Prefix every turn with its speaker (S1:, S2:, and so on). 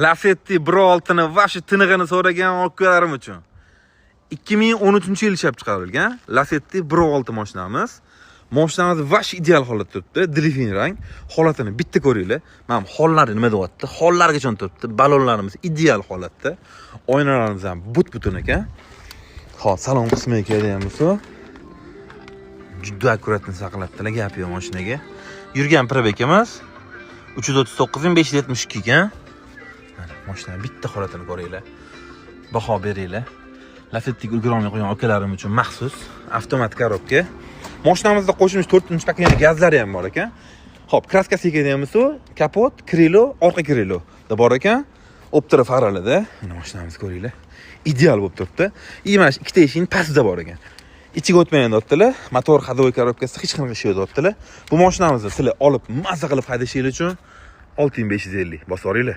S1: Lacetti 1.6 ni вообще tinig'ini so'ragan akalarim uchun. 2013-yil ishlab chiqarilgan Lacetti 1.6 mashinamiz. Mashinamiz вообще ideal holatda turibdi. Delfin rang. Holatini bitta ko'ringlar. Mana bu hollari nima deyapti? Hollarigacha turibdi. Balonlarimiz ideal holatda. Oynalarimiz ham but-butun ekan. Xo'p, salon qismiga keladigan bo'lsa, juda аккуратно saqlabdilar, gap yo'q mashinaga. Yurgan пробег imiz 339 572 ekan. Mana mashinani bitta holatini ko'ringlar. Baho beringlar. Lacettiga ulgurolmay qolgan akalarim uchun maxsus avtomat коробка. Mashinamizda qo'shimcha 4-поколение gazlari ham bor ekan. Xo'p, краска siga keladigan bo'lsa, kapot, крыло, orqa крыло da bor ekan. Optra faralida. Mana mashinamizni ko'ringlar. Ideal bo'lib turibdi. И mana shu ikkita eshikning pastida bor ekan. Ichiga o'tmagan deyaptilar. Motor, ходовой коробка si hech qanaqa ish yo'q deyaptilar. Bu mashinamizni sizlar olib maza qilib haydashingiz uchun 6550 bosib yuboringlar.